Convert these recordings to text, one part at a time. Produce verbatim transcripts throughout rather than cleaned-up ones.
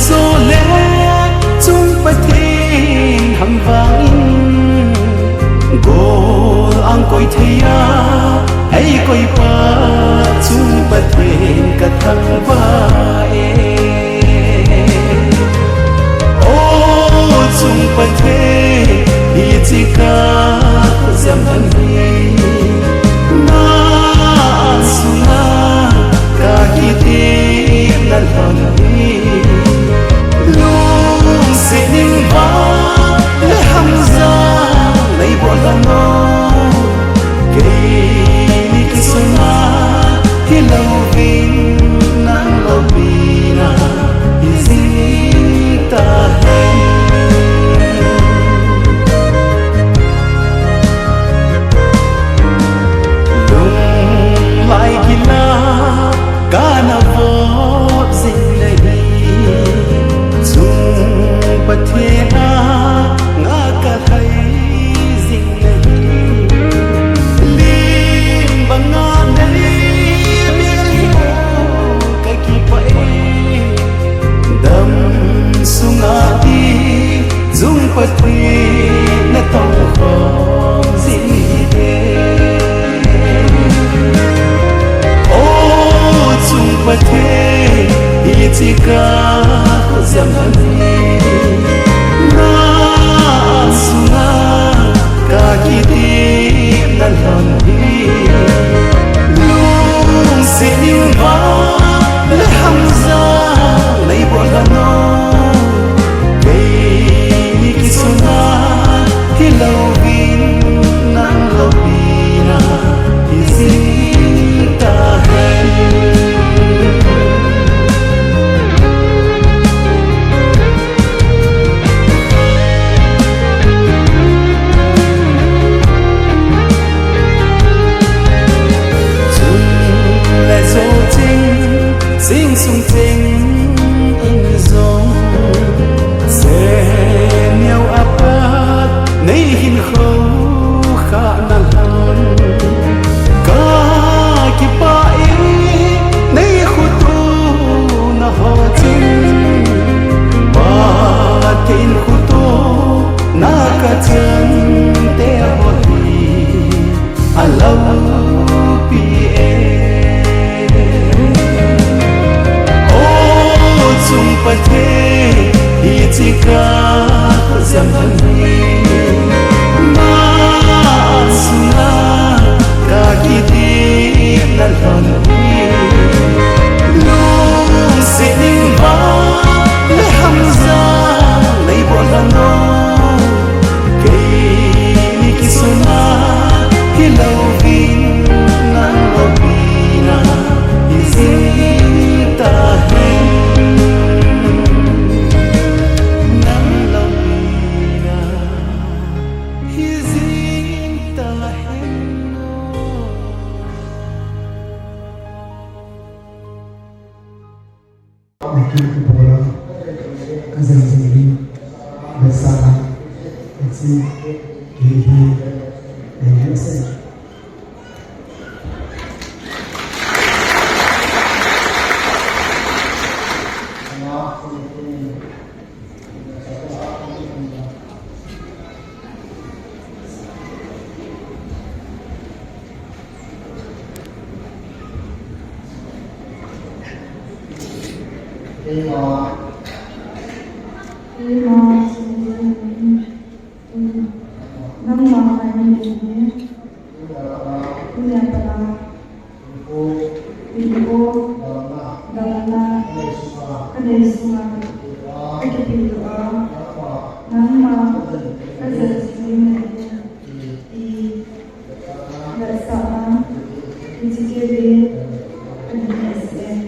Chule chung Pathen ham vangin gol ang koi thei a, ei koi pa chung Pathen ka thangvah e. O chung Pathen, hiche ka jam lhon hi na sunga ka kitepna lhon hi. Lungset in vang le hamjang nei bol lhon o. Keini kisuna hilouvin nang loupina hi jing tahen. Lunglai gila kana vop jing nahi, chung Pathen a nga ka lhai jing nahi. Lim banga nei bel hi o ka kipah e. Dam sunga di chung Pathen na tong khom jing hite. O chung Pathen, hiche ka jam lhon hi na sunga ka kitepna lhon hi. Lungset in vang le hamjang nei bol lhon o. Keini kisuna hilouvin nang loupina hi jing tahen. Chule jo ching, ching sung ching in jong, se neo apat nei hin khou kha na lhon. Ka kipah e, nei khutu na ho ching, Pathen khutu na ka chante ho hi aloupi e. O chung Pathen, hiche ka jam lhon hi na sunga ka kitepna lhon hi. Lungset in vang le hamjang nei bol lhon o. Keini kisuna hilouvin nang loupina hi jing tahen. Nang loupina hi jing tahen. Ka jeng jing hi, ka sa, ka chi, ki hi, eh, ka se. Nangma ngai ni ni. Tunia pat a. Hinpo. Damna. Ka nei sunga. Ka kipedoh a. Nangma. Ka jeng jing nahi. Ti. Vetsahna. Hiche kei le. Ka nei asei.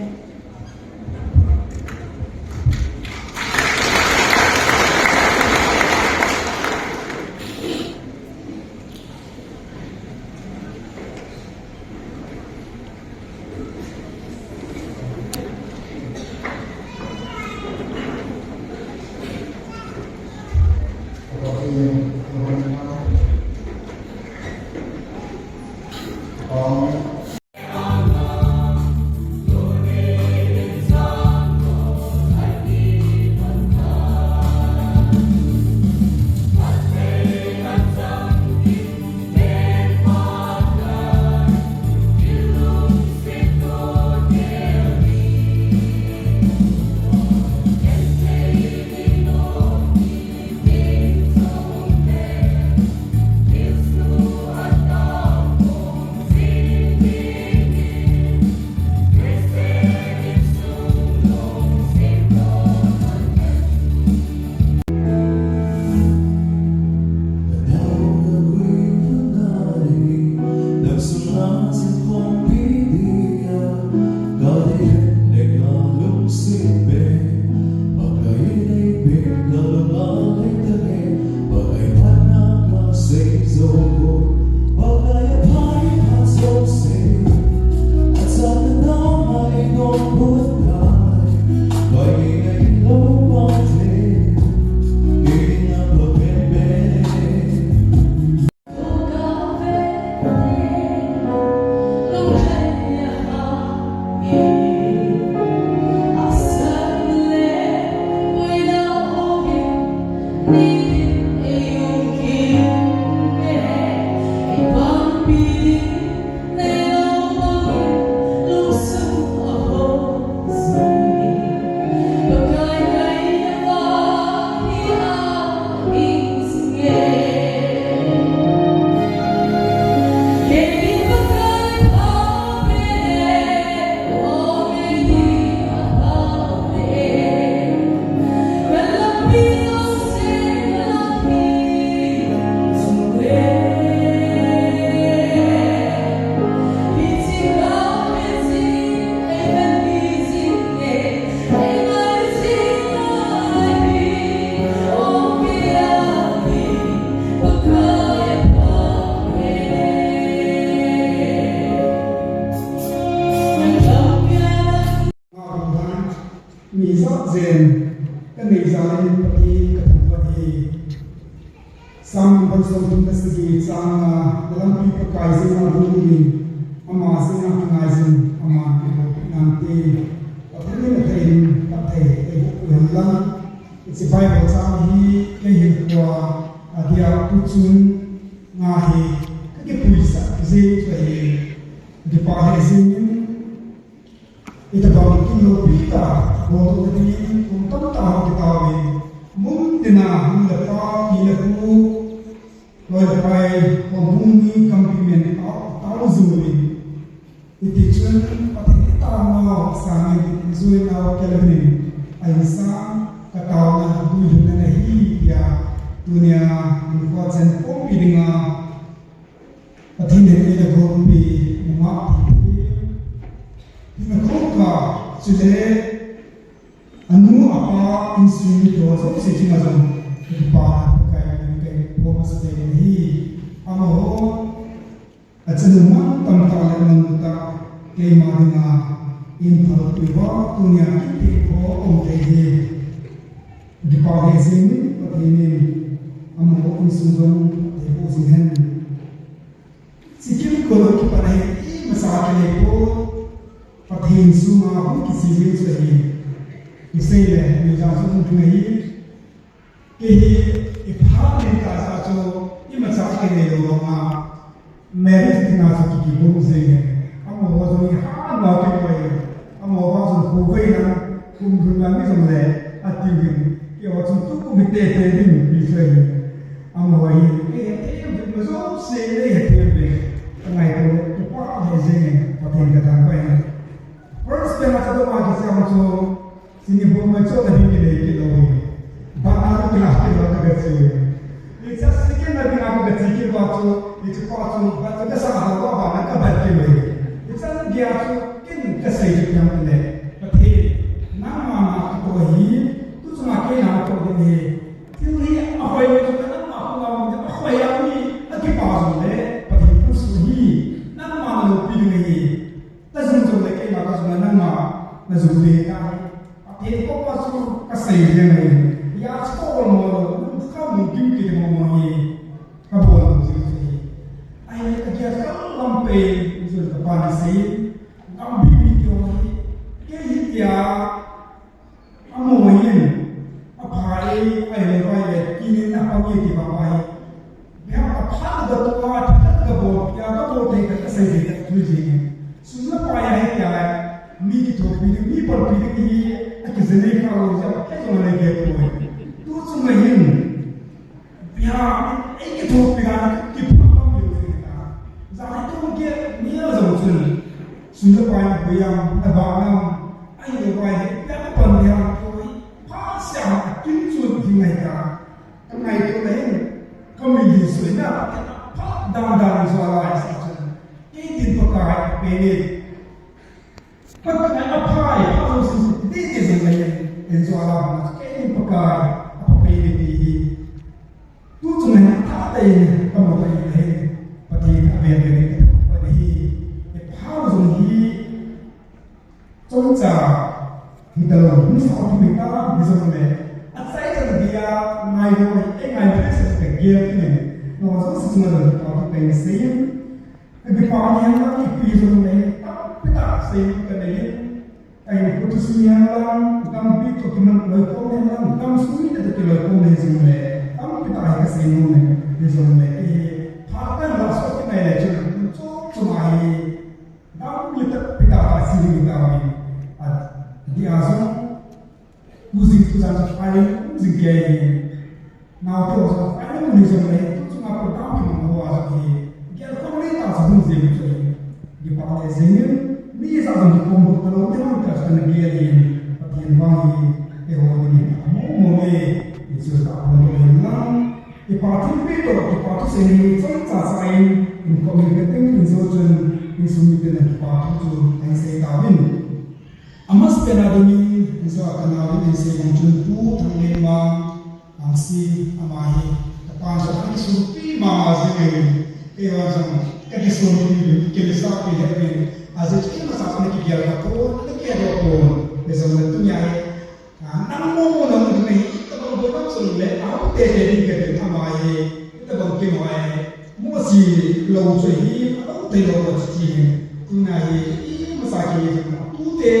Mi jat jen ka nei jal in Pathen ka thangvah e. Sam number somthum le sagi chang nga, na lampi Pakai jeng a hung in, ama jeng a kingai jing, aman kibol nante. Pathen in athei in, athei, eiboh pui hen lang. Hiche Bible chang hi kei hin tua, adia tu chun nga hi, ka kipuisah jeng chu ahi, kipah lheh jeng in, Itobang kin loupi tah, boldoh na dingin kum tamtah ho kitaovin, mun tina nu le pa, pi le pu, loi le pai, houbung ni, gampi men tao, tao jing uvin. Hiti chun Pathen taona sangin, injuina Kelvin in, ahin sang, ka taona guilhunna ahi, tia, tunia, hinkho chen khompi dinga, Pathen in eina gompi, nungah thei. Hina khomkha, chule, anu apa insung mi ho jouse chunga jong, kipana Pakai min kahin phong masa thei ahi. Amaho, achanu mantam tah le mangtah, keima dinga, eiphalou uva, tunia kin thei ho um thei ahi. Kipah lheh jeng in, Pathen in, amaho insung jong, thei boh jing hen. Sikkim kol kipat ahi, imacha kinei pon, Pathen sunga hung kisil jeng chu ahi. Kisei le, mi jang chu hung thim ahi. Kei hi, iphat lentah jeh chu, imacha kinei lou vanga, marriage dinga chu kikibol jeng e. Amaho jong ihat nau kibol e. Amaho vang jong khovei lang, kum lhun lang ni jong le, atiuvin. Keiho jong tukum hi tete ding, ti chu ahi. Amaho hi, eihethem uvin, ma jouse eihethem uvin. Ka ngaito le, kipah lheh jeng e, Pathen ka thangvah e. First time a ka dong a kisei chu, sini bung mai chon a ding kinei kit lou hi. Ban a ding kila kit lou ka gache. Hiche second a ding a ka gache kit lou chu, hiche pa chu, ban ka sa a lou a ban a ka ban kit lou hi. Hiche a ding a chu, kin ka sei chu tiang le. Pathen, nangma na kito hi, tu chunga kei na kito ding hi. Thil hi ahoi lou chu nangma kona um ding, ahoi a mi, akipa jong le, Pathen thusoh hi, nangma na loupi ding hi. Ka jum jong le keima ka jum le nangma na jum ding ahi. Pathen koma chu ka sei jeng ahi. Hia chu ka ol mo lou, lungkham lungkim kiti mo mo hi. Ka bol jong jing chu hi. Ahile ka gel kal lam pen, jong ka pa na sei. Gampi mi keu hi. Kei hi tia. Amaho hin, apha e, ahilou vai le, kinin apha e ti bang ahi. Biham apha ka tua, thi ka bol, ya ka bol te ka, ka sei te ka, tu ji. Sum le pai ahi tia, mi kithopi ding, mi bolpi ding hi, akijeh nei kha lou jeh, ka jong le ke poi. Tu chung le hin, Biham, ei kithopi dan, kiphah lam leu jing ta. Jani tum ke, mi a jong chun. Sum le pai na pui am, na bang am, ahilou vai le, pia ka pan le am, koi, pha siam, akin chun hi ngai ta. Ka ngaito le hin, ka min hi sui na, ka pha dan dan jua lai sa chun. Kei din Pakai, pe ni. Pakai apha e, apha jong sing sing, ti ti jong le, en jua la, kei in Pakai, apha pai e ti hi. Tu chung le, apha te, ka mo pai e, Pathen a ven ven, pa hi, e pha jong hi, chomcha, hi ta lou, ni sa ki mi ta, ni jong le, achai ta dia, ngai lo, e ngai lo, se ka gel ki ne, no, so si chung le, pa pai sei, Ka kipah ni hen lang ipi jong le, tampi tah seilut ka nei in. Ka in kut u sung ni hen lang, tampi toh kiman loikhom ni hen lang, tam sung mite toh kiloikhom ni jong le. Tahi kasei nom e, hijongle, eh, phat kan la so ti nai le chun, chom chom ahi, dam le ta pita ta si ni ta ni. A, dia jong, u jing tu jang chu file u jing kei. Naote ho jong file u ni jongle, tu chunga program kimang ho a jong hi, gel khom le ta sa hung jing chu. Kipa le jing in, mi sa jong kikhom ta lou te hon ta sa na gel in, Pathen vang hi, eiho ding hin, amo mo le, ni chu ta hon lo in lang. Kipa thilpeh toh, kipa thusei hi chomcha cha in, in comment kati in, in jou chun, insung miten kipa thu chu ahin sei tauvin. Amasapen a dingin, in jou a kanaovin ahin sei bang chun Pu Thanglenmang Angsi ama hi, kapan jong akisumpi mama jingin, keiho jong kakisumpi uvin, kilesapi uvin, ajeh chu imacha ana kigel kapon, ana kihedoh pon, hijongle tunia hi, Ah, nang momo nang ding hi, itobang boi nang sung le, ahung tete ding kati ama hi, itobang kimo hi, mosi lou chu hi, alou thei lou chu ti hi, tuna hi, imacha kei hi, tute,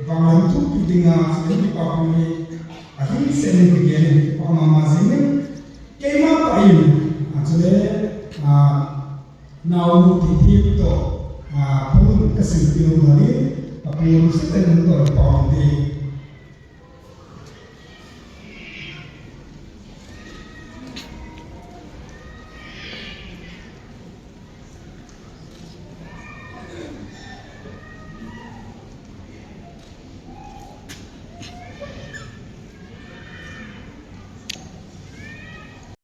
vanglam thupi dinga, sum kipa pu hi, ahin sen ni kigel in, kipa mama jingin, keima tah in, ah, chule, ah, Naonu Thithem toh, ah, pun kasilpi nom ahi, apun seten toh pau te.